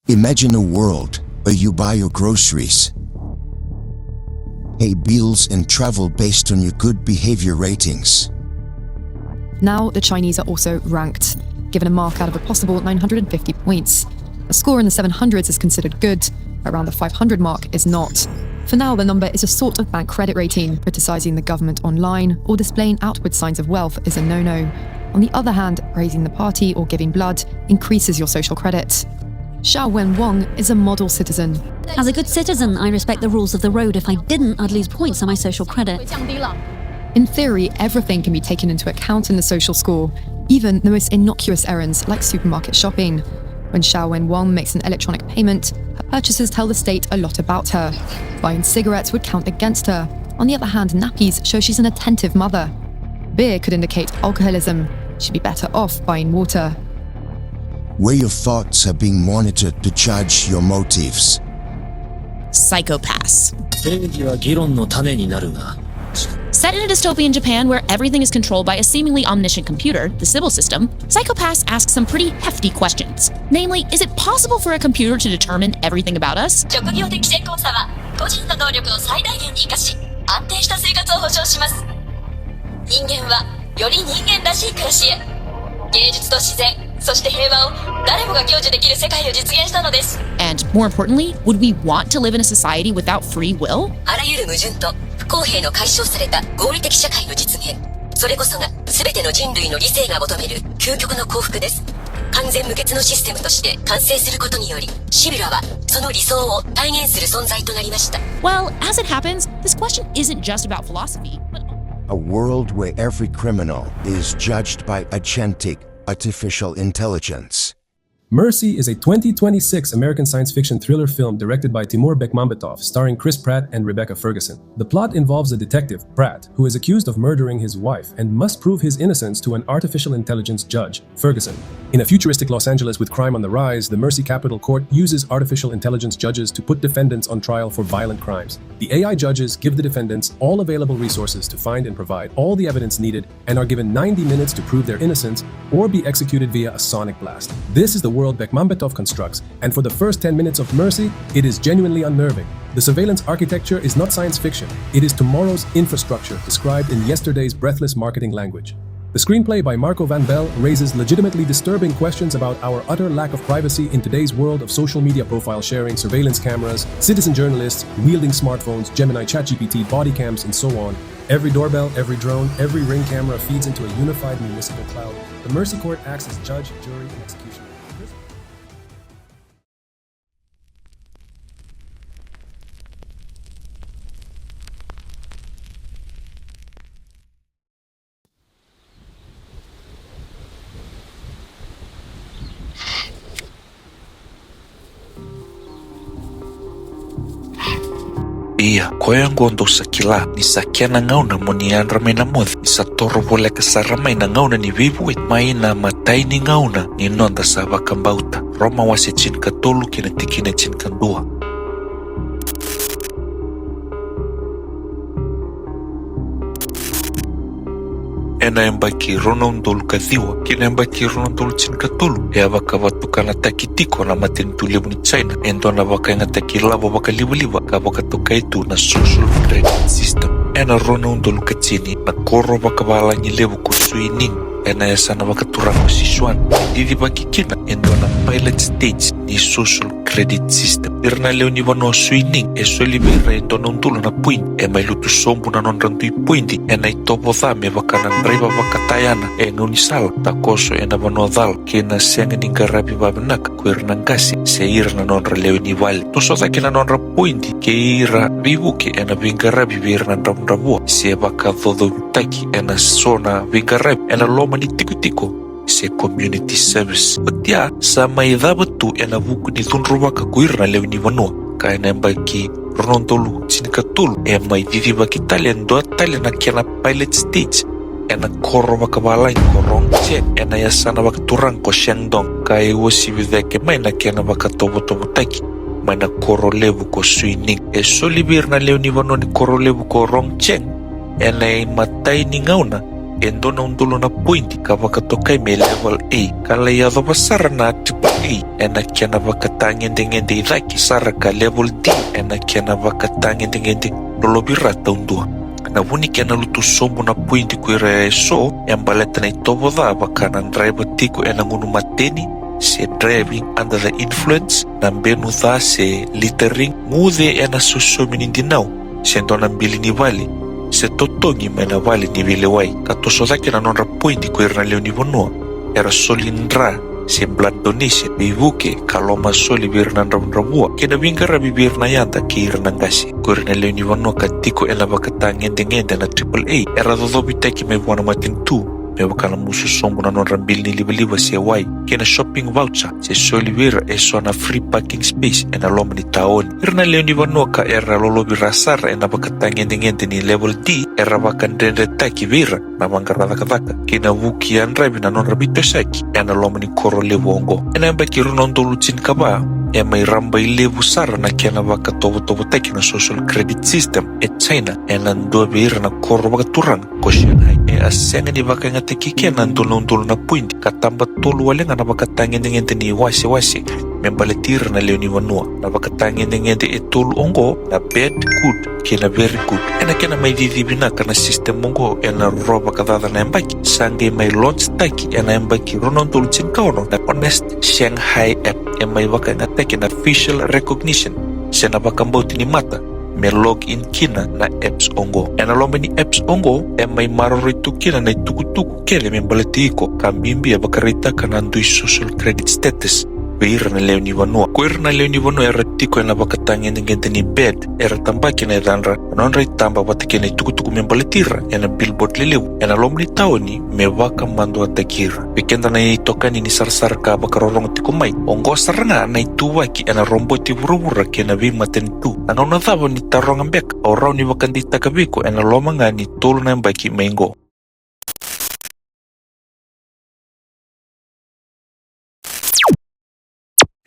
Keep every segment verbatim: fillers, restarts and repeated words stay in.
Imagine a world where you buy your groceries, pay bills, and travel based on your good behavior ratings. Now the Chinese are also ranked, given a mark out of a possible nine hundred and fifty points. A score in the seven hundreds is considered good, around the five hundred mark is not. For now, the number is a sort of bank credit rating. Criticizing the government online or displaying outward signs of wealth is a no-no. On the other hand, praising the party or giving blood increases your social credit. Xiao Wen Wang is a model citizen. As a good citizen, I respect the rules of the road. If I didn't, I'd lose points on my social credit. In theory, everything can be taken into account in the social score, even the most innocuous errands like supermarket shopping. When Xiao Wen Wang makes an electronic payment, her purchases tell the state a lot about her. Buying cigarettes would count against her. On the other hand, nappies show she's an attentive mother. Beer could indicate alcoholism. She'd be better off buying water. Where your thoughts are being monitored to judge your motives. Psychopaths. 正義は議論の種になるが Set in a dystopian Japan where everything is controlled by a seemingly omniscient computer, the Sybil system, psychopaths ask some pretty hefty questions. Namely, is it possible for a computer to determine everything about us? 職業的先行者は個人の能力を最大限に生かし、安定した生活を保障します。人間はより人間らしい暮らしへ、芸術と自然、そして平和を誰もが享受できる世界を実現したのです。 And more importantly, would we want to live in a society without free will? あらゆる矛盾と不公平の解消された合理的社会の実現、それこそが全ての人類の理性が求める究極の幸福です。完全無欠のシステムとして完成することにより、シビラはその理想を体現する存在となりました。 Well, as it happens, this question isn't just about philosophy, but A world where every criminal is judged by agentic artificial intelligence. Mercy is a twenty twenty-six American science fiction thriller film directed by Timur Bekmambetov, starring Chris Pratt and Rebecca Ferguson. The plot involves a detective, Pratt, who is accused of murdering his wife and must prove his innocence to an artificial intelligence judge, Ferguson. In a futuristic Los Angeles with crime on the rise, the Mercy Capital Court uses artificial intelligence judges to put defendants on trial for violent crimes. The A I judges give the defendants all available resources to find and provide all the evidence needed and are given ninety minutes to prove their innocence or be executed via a sonic blast. This is the world Bekmambetov constructs, and for the first ten minutes of Mercy, it is genuinely unnerving. The surveillance architecture is not science fiction. It is tomorrow's infrastructure described in yesterday's breathless marketing language. The screenplay by Marco Van Bell raises legitimately disturbing questions about our utter lack of privacy in today's world of social media profile sharing, surveillance cameras, citizen journalists wielding smartphones, Gemini, ChatGPT, body cams, and so on. Every doorbell, every drone, every Ring camera feeds into a unified municipal cloud. The Mercy Court acts as judge, jury, and executioner. Ia, koya oqo dou sa kila ni sa kena gauna mo ni yadra mai na moce, ni sa toro voleka sara mai na gauna ni veivueti mai na imatai ni gauna ni noda sa vakabauta. Roma wase tinikatolu kei na tikina tinikadua. Ena yabaki rua na udolu ka ciwa ki na yabaki rua na udolu tinikatolu, e a vakavatukanataki tiko na matanitu levu ni China e dua na vakayagataki lavo vakalivaliva ka vakatokai tu na social credit system. Ena rua na udolu ka tini, na koro vakavalagi levu ko Suining, ena yasana vakaturaga ko Sichuan, e cicivaki kina e dua na pilot stage ni social credit system. Ira na lewe ni vanua o Suining e soli vei ira e dua na udolu na poidi. E mai lutu sobu na nodra dui poidi ena itovo ca me vaka na draiva vakatayana e gaunisala, takoso ena vanua cala, kei na sega ni qaravi vavinaka ko ira na qase se ira na nodra lewe ni vale. Toso cake na nodra poidi kei ira veivuke ena veiqaravi vei ira na dravudravua se vakacaucautaki ena so na veiqaravi ena loma ni tikotiko se community service. Oti ya, sa mai cava tu ena vuku ni cudruvaka ko ira na lewe ni vanua. Ka ena yabaki rua na udolu tinikatolu, e mai cicivaki tale e dua tale na kena pilot stage ena koro vakavalagi ko Rongcheng, ena yasana vakaturaga ko Shandong, ka e uasivi cake mai na kena vakatovotovotaki mai na koro levu ko Suining. E soli vei ira na lewe ni vanua ni koro levu ko Rongcheng ena imatai ni gauna e dua na udolu na poidi ka vakatokai me level A, ka lai yacova sara na triple A ena kena vakatagedegede i cake sara ka level D ena kena vakatagedegede lolovira taudua. Na vu ni kena lutu sobu na poidi ko ira eso e baleta na itovo ca vaka na draiva tiko ena gunu mateni, se driving under the influence, na benu ca se littering, guce ena sosomi ni dinau, se dua na bili ni vale, se totogi mai na vale ni veilewai. Ka toso cake na nodra poidi ko ira na lewe ni vanua era soli dra se blood donation, veivuke ka lomasoli vei ira na dravudravua, kei na veiqaravi vei ira na yada kei ira na qase. Ko ira na lewe ni vanua ka tiko ena vakatagedegede na triple A era cocovitaki mai vua na matanitu me vaka na musu sobu na nodra bili ni livaliva se wai, kei na shopping voucher, se soli vei ira eso na free parking space ena loma ni taoni. Ira na lewe ni vanua ka era lolovira sara ena vakatagedegede ni level D era vakadredretaki vei ira na vaqara cakacaka kei na vuki yadravi na nodra veitosoyaki ena loma ni koro levu oqo. Ena yabaki rua na udolu tinikava e mai rabailevu sara na kena vakatovotovotaki na social credit system e China ena dua vei ira na koro vakaturaga ko Shanghai. E a sega ni vakayagataki kina na dua na udolu na poidi ka taba tolu wale ga na vakatagedegede ni wasewase me baleti ira na lewe ni vanua. Na vakatagedegede e tolu oqo na bad, good kei na very good. Ena kena mai cici vinaka na system oqo ena rua vakacaca na yabaki, sa qai mai launch taki ena yabaki rua na udolu tinikaono na Honest Shanghai app, e mai vakayagataki na facial recognition se na vakabauti ni mata me log in kina na apps oqo. Ena loma ni apps oqo e mai maroroi tu kina na itukutuku kece me baleti iko, ka bibi e vakaraitaka na dui social credit status vei ira na lewe ni vanua. Ko ira na lewe ni vanua era tiko ena vakatagedegede ni bad era tabaki na yacadra, na nodra itaba vata kei na itukutuku me baleti ira ena billboard lelevu ena loma ni taoni me vakamaduataki ira. Vei keda na itokani ni sarasara ka vakarorogo tiko mai, oqo sara ga na ituvaki ena roboti vuravura kei na veimatanitu. Na gauna cava ni taroga beka, au rawa ni vakadeitaka vei iko ena loma ga ni tolu na yabaki mai qo.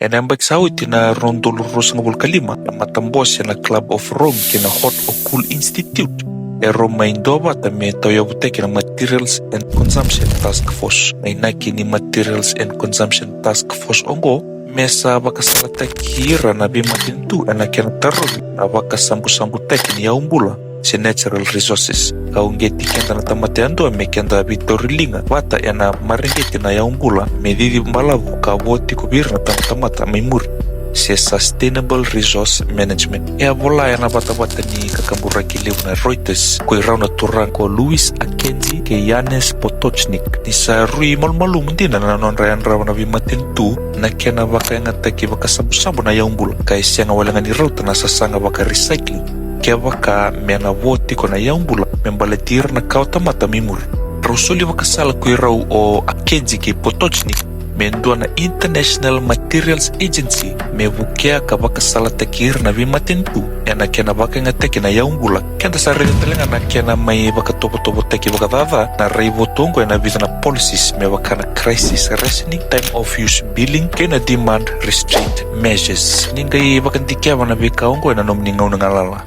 Ena yabaki sa oti na rua na udolu ruasagavulu ka lima, na matabose na Club of Rome kei na Hot or Cool Institute e rau mai duavata me tauyavutaki na Materials and Consumption Task Force. Na inaki ni Materials and Consumption Task Force oqo me sa vakasalataki ira na veimatanitu ena kena tarovi na vakasabusabutaki ni yaubula se natural resources. Ka uqeti keda na tamata yadua me keda veitauriliga vata ena mareqeti na yaubula me cici balavu ka vo tiko vei ira na tamata mai muri, se sustainable resource management. E a vola ena vatavata ni kakaburaki levu na Reuters ko irau na turaga ko Louis Akenji kei Janez Potočnik ni sa rui malumalumu dina na nodra yadrava na veimatanitu na kena vakayagataki vakasabusabu na yaubula, ka e sega wale ga ni rauta na sasaga vakarecycling kevaka me na vo tiko na yaubula me baleti ira na kawatamata mai muri. Rau soli vakasala ko irau o Akenji kei Potočnik me dua na International Materials Agency me vukea ka vakasalataki ira na veimatanitu ena kena vakayagataki na yaubula. Keda sa raica tale ga na kena mai vakatovotovotaki vakacaca na raivotu oqo ena vica na policies me vaka na crisis rationing, time of use billing kei na demand restraint measures. Ni qai vakadikeva na veika oqo ena nomuni gauna galala.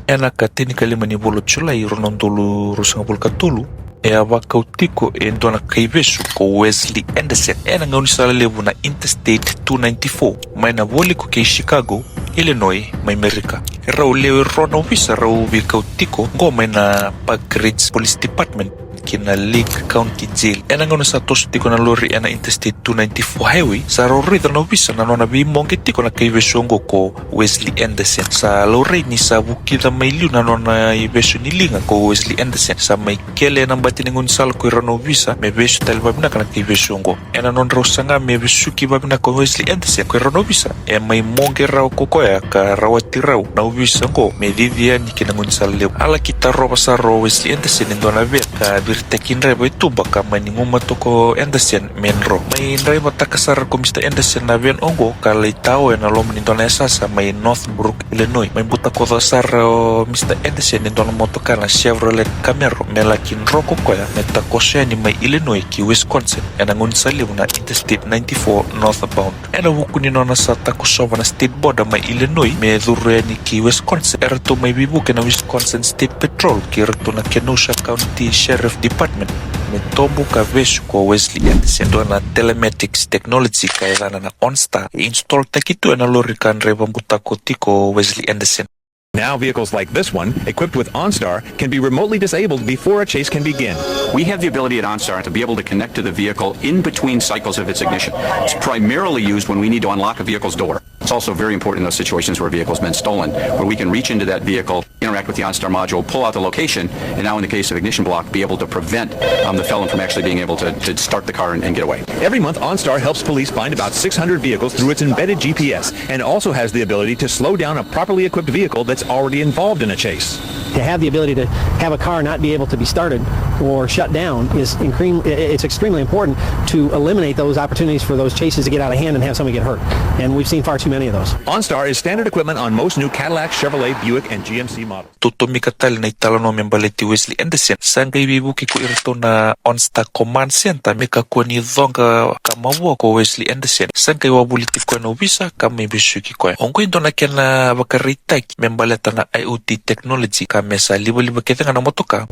Ena ka tinikalima ni vula o Julai rua na udolu ruasagavulu ka tolu, e a vakau tiko e dua na kaivesu ko Wesley Anderson ena gaunisala levu na Interstate two ninety-four mai na vualiku kei Chicago, Illinois, mai Merika. E rau lewe rua na ovisa rau veikau tiko oqo mai na Park Ridge Police Department ki na Leake County Jail. Ena gauna sa toso tiko na lori ena Interstate two ninety-four highway, sa rau raica na ovisa na nona veimoqe tiko na kaivesu oqo ko Wesley Anderson. Sa laurai ni sa vukica mai liu na nona ivesu ni liga ko Wesley Anderson. Sa mai kele ena bati ni gaunisala ko irau na ovisa me vesu tale vavinaka na kaivesu oqo. Ena nodrau saga me vesuki vavinaka ko Wesley Anderson ko irau na ovisa, e mai moqe rawa ko koya ka rawati rau na ovisa oqo me cici yani ki na gaunisala levu. A laki tarova sara o Wesley Anderson e dua na vea ka viri Taki draiva e tuba ka mani gumatu ko Anderson me dro. Mai draivataka sara ko Mr Anderson na van oqo ka lai tao ena loma ni dua na yasayasa mai Northbrook, Illinois. Mai butakoca sara o Mr Anderson e dua na motoka na Chevrolet Camaro me laki dro ko koya me takoso yani mai Illinois ki Wisconsin ena gaunisala levu na Interstate ninety-four northbound. Ena vuku ni nona sa takosova na state border mai Illinois me curu yani ki Wisconsin, eratou mai veivuke na Wisconsin State Patrol kei iratou na Kenosha County Sheriff Department me tobu ka vesu ko Wesley Anderson. Dua na telematics technology ka yacana na OnStar e install taki tu ena lori ka draiva butako tiko o Wesley Anderson. Now vehicles like this one, equipped with OnStar, can be remotely disabled before a chase can begin. We have the ability at OnStar to be able to connect to the vehicle in between cycles of its ignition. It's primarily used when we need to unlock a vehicle's door. It's also very important in those situations where a vehicle's been stolen, where we can reach into that vehicle, interact with the OnStar module, pull out the location, and now in the case of ignition block, be able to prevent um, the felon from actually being able to, to start the car and, and get away. Every month, OnStar helps police find about six hundred vehicles through its embedded G P S and also has the ability to slow down a properly equipped vehicle that's already involved in a chase. To have the ability to have a car not be able to be started or shut down is incre- it's extremely important to eliminate those opportunities for those chases to get out of hand and have somebody get hurt. And we've seen far too many of those. OnStar is standard equipment on most new Cadillac, Chevrolet, Buick, and G M C models. Totomika tale na italanoa me baleti Wesley Anderson. Sa qai veivuke ko iratou na OnStar Command Center me kakua ni coqa ka mavoa ko Wesley Anderson. Sa qai wavoliti koya na ovisa ka mai vesuki koya. Oqo e dua na kena vakaraitaki me baleta na IoT technology ka me sa livaliva kece ga na motoka.